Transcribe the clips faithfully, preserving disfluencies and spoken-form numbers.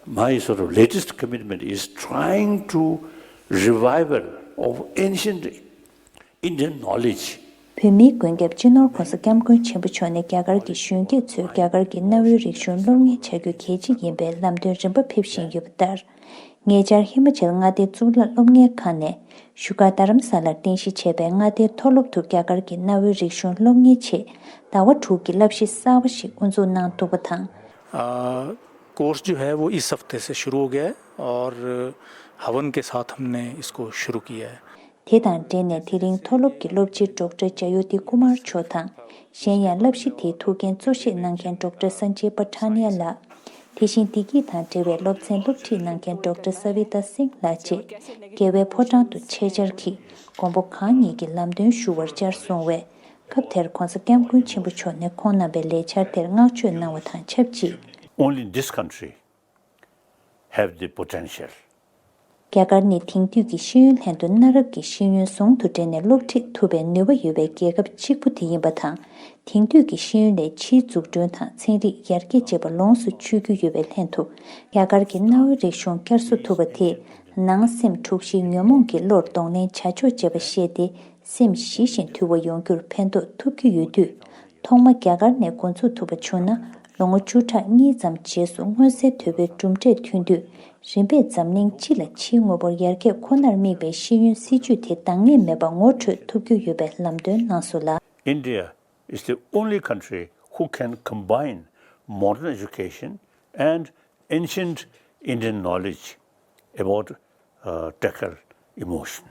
My sort of latest commitment is trying to revival of ancient Indian knowledge. བོད་མིའི་མགོན་སྐྱབས་སྤྱི་ནོར་༸གོང་ས་༸སྐྱབས་མགོན་ཆེན་པོ་མཆོག་ནས་རྒྱ་གར་གྱི་གཞོན་སྐྱེས་ཚོས་རྒྱ་གར་གྱི་གནའ་བོའི་རིག་གཞུང་སློབ་གཉེར་བྱ་རྒྱུ་གལ་ཆེ་ཡིན་པའི་ལམ་སྟོན་རིམ་པ་ཕེབས་བཞིན་ཡོད་པ་ལྟར། ཉེ་ཆར་ཧི་མ་ཅལ་མངའ་སྡེའི་གཙུག་ལག་སློབ་གཉེར་ཁང་ནས་བཞུགས་སྒར་རྡ་རམ་ས་ལར་རྟེན་གཞི་བྱས་པའི་མངའ་སྡེའི་མཐོ་སློབ་ཏུ་རྒྱ་གར་གྱི་གནའ་བོའི་རིག་གཞུང་སློབ་གཉེར་ཆེད་ཟླ་བ་དྲུག་གི་བསླབ་གཞི་གསར་བ་ཞིག་དབུ་འཛུགས་གནང་འདུག་པ་དང་། आ, कोर्स जो है वो इस हफ्ते से शुरू हो गया है और हवन के साथ हमने इसको शुरू किया है। དེ་དང་འབྲེལ་ནས་དེ་རིང་མཐོ་སློབ་ཀྱི་སློབ་སྤྱི་ཌོག་ཊར་ཇ་ཡོ་ཏི་ཀུ་མར་མཆོག་དང་། གཞན་ཡང་བསླབ་གཞི་དེའི་ཐུགས་འགན་གཙོ་བཞེས་གནང་མཁན་ཌོག་ཊར་སན་ཇེ་པ་ཐ་ནི་ཡ་ལགས། དེ་བཞིན་བདེ་སྐྱིད་དང་འབྲེལ་བའི་སློབ་ཚན་སློབ་ཁྲིད་གནང་མཁན་ཌོག་ཊར་ས་བི་ཏཱ་སིང་ལགས་བཅས་རྒྱལ་བའི་ཕོ་བྲང་དུ་ཆེད་བཅར་གྱིས་མགོན་པོ་གང་ཉིད་ཀྱི་ལམ་སྟོན་ཞུ་བར་བཅར་སོང་བས། སྐབས་དེར་༸གོང་ས་༸སྐྱབས་མགོན་ཆེན་པོ་མཆོག་ནས་ཁོང་རྣམ་པའི་ལས་འཆར་དེར་བསྔགས་བརྗོད་གནང་བ་དང་ཆབས་ཅིག Only this country have the potential. རྒྱ་གར་ནི་དེང་དུས་ཀྱི་ཤེས་ཡོན་ལྷན་དུ་གནའ་རབས་ཀྱི་ཤེས་ཡོན་ཟུང་དུ་འབྲེལ་ནས་སློབ་ཁྲིད་ཐུབ་པའི་ནུས་པ་ཡོད་པའི་རྒྱལ་ཁབ་གཅིག་པུ་དེ་ཡིན་པ་དང་། དེང་དུས་ཀྱི་ཤེས་ཡོན་ལས་ཕྱིའི་འཛུགས་སྐྲུན་དང་ཚན་རིག་ཡར་རྒྱས་བཅས་པ་ལོངས་སུ་སྤྱོད་རྒྱུ་ཡོད་པའི་ལྷན་དུ། རྒྱ་གར་གྱི་གནའ་བོའི་རིག་གཞུང་བསྐྱར་གསོ་ཐུབ་པ་དེས་ནང་སེམས་འཁྲུག་གཞིའི་ཉོན་མོངས་ཀྱི་བློར་གདོང་ལེན་བྱ་ཕྱོགས་བཅས་པ་ཤེས་ཏེ། སེམས་ཞི་ཞིང་དུལ་བ་ཡོང་རྒྱུར་ཕན་ཐོགས་ཐུབ་ཀྱི་ཡོད་དུས། ཐོག་མ་རྒྱ་གར་ནས་འགོ་འཛུགས་ཐུབ་པ་བྱུང་ན། ལོ་ངོ་བཅུ་ཕྲག་གཉིས་ཙམ་རྗེས་སུ་མངོན་གསལ་དོད་པོའི་གྲུབ་འབྲས་ཐོན་དུས། རིམ་པས་འཛམ་གླིང་སྤྱི་ལ་ཕྱིའི་དངོས་པོར་ཡར་རྒྱས་ཁོ་ནར་དམིགས་པའི་ཤེས་ཡོན་སྲིད་ཇུས་དེ་འདང་ངེས་མེད་པ་ངོ་འཕྲོད་ཐུབ་རྒྱུ་ཡོད་པའི་ལམ་སྟོན་གནང་སོང་ལ། India is the only country who can combine modern education and ancient Indian knowledge about uh, tackle emotion.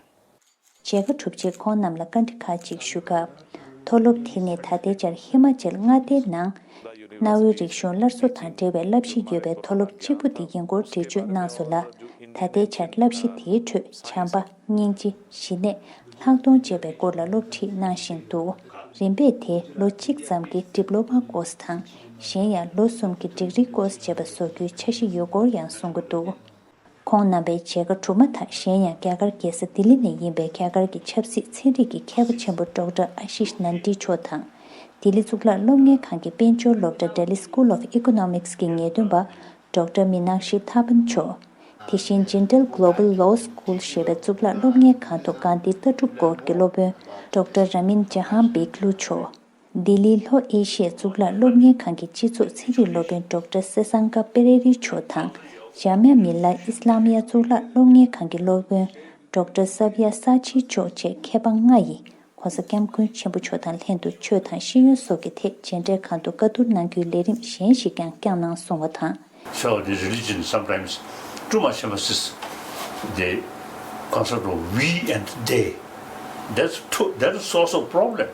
མཇལ་ཁ་གྲུབ་རྗེས་ཁོང་རྣམས་ལ་བཀའ་འདྲི་ཁག་ཅིག་ཞུ་སྐབས། མཐོ་སློབ་དེ་ནི་ད་ལྟའི་ཆར་ཧི་མ་ཅལ་མངའ་སྡེའི་ནང་གནའ་བོའི་རིག་གཞུང་སླར་གསོ་དང་འབྲེལ་བའི་བསླབ་གཞི་ཡོད་པའི་མཐོ་སློབ་གཅིག་པུ་དེ་ཡིན་སྐོར་འགྲེལ་བརྗོད་གནང་སོང་ལ། ད་ལྟའི་ཆར་བསླབ་གཞི་དེའི་ཁྲོད་བྱམས་པ། སྙིང་རྗེ། ཞི་གནས། ལྷག་མཐོང་བཅས་པའི་སྐོར་ལ་སློབ་ཁྲིད་གནང་བཞིན་འདུག་རིམ་པས་དེ་ལོ་གཅིག་ཙམ་གྱི་ཌིབ་ལོ་མ་ཀོར་སི་དང་། གཞན་ཡང་ལོ་གསུམ་གྱི་ཌིག་རི་ཀོར་སི་བཅས་པ་བཟོ་རྒྱུའི་འཆར་གཞི་ཡོད་སྐོར་ཡང་གསུང་གི་འདུག་ཁོང་རྣམ་པའི་མཇལ་ཁ་གྲུབ་མ་ཐག་གཞན་ཡང་རྒྱ་གར་རྒྱལ་ས་ལྡི་ལི་ནས་ཡིན་པའི་རྒྱ་གར་གྱི་ཆབ་སྲིད་ཚན་རིག་གི་མཁས་པ་ཆེན་པོ་ཌོག་ཊར་ཨ་ཤིཤ་ནན་ཌི་མཆོག་དང་། ལྡི་ལི་གཙུག་ལག་སློབ་གཉེར་ཁང་གི་དཔལ་འབྱོར་སློབ་གྲྭ་Delhi School of Economics གི་ངེས་སྟོན་པ་ཌོག་ཊར་མི་ནག་ཤི་ཐ་པན་མཆོག་དེ་བཞིན་Jindal Global Law School ཞེས་པའི་གཙུག་ལག་སློབ་གཉེར་ཁང་དུ་གྷན་དྷི་ལྟ་གྲུབ་སྐོར་གྱི་སློབ་དཔོན་ཌོག་ཊར་ར་མིན་ཇ་ཧན་བེག་ལུ་མཆོག་ལྡི་ལིའི་ལྷོ་ཨེ་ཤི་ཡའི་གཙུག་ལག་སློབ་གཉེར་ཁང་གི་སྤྱི་ཚོགས་ཚན་རིག་སློབ་དཔོན་ཌོག་ཊར་སེ་སང་ཀ་པེ་རེ་རི་མཆོག་དང་། ཇཱ་མི་ཡ་མི་ལ་ཨི་སི་ལམ་ཡ་གཙུག་ལག་སློབ་གཉེར་ཁང་གི་སློབ་དཔོན་ཌོག་ཊར་སབ་ཡ་ས་ཆི་མཆོག་བཅས་མཁས་པ་ལྔ་ཡིས་༸གོང་ས་༸སྐྱབས་མགོན་ཆེན་པོ་མཆོག་དང་ལྷན་དུ་ཆོས་དང་ཤེས་ཡོན་སོགས་ཀྱི་ཐད་མཇལ་འཕྲད་ཁང་དུ་བཀའ་བསྡུར་གནང་རྒྱུའི་ལས་རིམ་གཞན་ཞིག་ཀྱང་བསྐྱངས་གནང་སོང་བ་དང་། So the religion sometimes too much emphasis the concept of we and they. That's too, that is source of problem.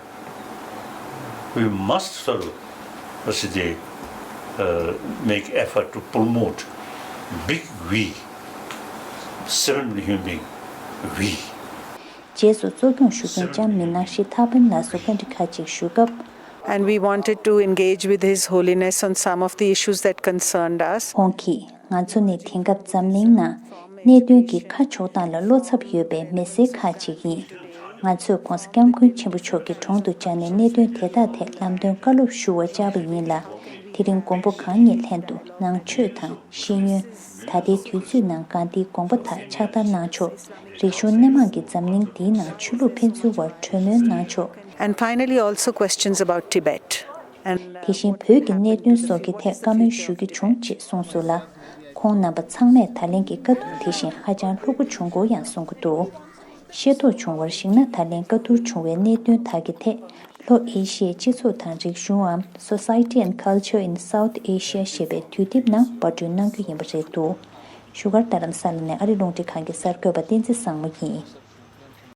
We must sort of, what's the, uh, make effort to promote big we, seven billion human being, we. རྗེས་སུ་གཙོ་སྐྱོང་ཞུ་མཁན་ལྕམ་མི་ནག་ཤི་ཐ་པན་ལགས་སུ་བཀའ་འདྲི་ཁག་ཅིག་ཞུ་སྐབས། And we wanted to engage with His Holiness on some of the issues that concerned us. ཁོང་གིས་ང་ཚོ་ནི་དེང་སྐབས་འཛམ་གླིང་ནང་གནད་དོན་གྱི་ཁ་ཕྱོགས་སྟངས་ལ་བློ་འཚབ་ཡོད་པའི་མི་སེར་ཁག་ཅིག་ཡིན། ང་ཚོས་༸གོང་ས་༸སྐྱབས་མགོན་ཆེན་པོ་མཆོག་གི་དྲུང་དུ་བཅར་ནས་གནད་དོན་དེ་དག་ཐད་ལམ་སྟོན་བཀའ་སློབ་ཞུ་བར་བཅར་བ་ཡིན་ལ། དེ་རིང་མགོན་པོ་གང་ཉིད་ལྷན་དུ་ནང་ཆོས་དང་ཤེས་ཡོན། ད་ལྟའི་དུས་ཚོད་ནང་གྷན་དྷིའི་དགོངས་པ་དག་ཕྱག་བསྟར་གནང་ཕྱོགས། རིག་གཞུང་སྣེ་མང་གིས་འཛམ་གླིང་འདིའི་ནང་ཆོས་ལུགས་ཕན་ཚུན་དབར་གྲོས་མོལ་གནང་ཕྱོགས། And finally, also questions about Tibet. And བདེ་ཆེན་བོད་ཀྱི་གནད་དོན་སོགས་ཀྱི་ཐད་བཀའ་མོལ་ཞུ་རྒྱུ་བྱུང་ཅེས་གསུངས་སོང་ལ། ཁོང་རྣམ་པ་ཚང་མས་ད་ལན་གྱི་བཀའ་བསྡུར་དེ་བཞིན་ཧ་ཅང་ལྷུག་པོ་བྱུང་སྐོར་ཡང་གསུང་གི་འདུག་ཤེས་རྟོགས་བྱུང་བར་གཞིགས་ན། ད་ལན་བཀའ་བསྡུར་བྱུང་བའི་གནད་དོན་དག་གི་ཐད། ལྷོ་ཨེ་ཤི་ཡའི་སྤྱི་ཚོགས་དང་རིག་གཞུང་འམ། Society and Culture in South Asia ཞེས་པའི་དུས་དེབ་ནང་པར་སྐྲུན་གནང་རྒྱུ་ཡིན་པ་རེད་འདུག་བཞུགས་སྒར་རྡ་རམ་ས་ལ་ནས་ཨ་རི་རླུང་འཕྲིན་ཁང་གི་གསར་འགོད་པ་བསྟན་འཛིན་བཟང་མོ་ཡིན།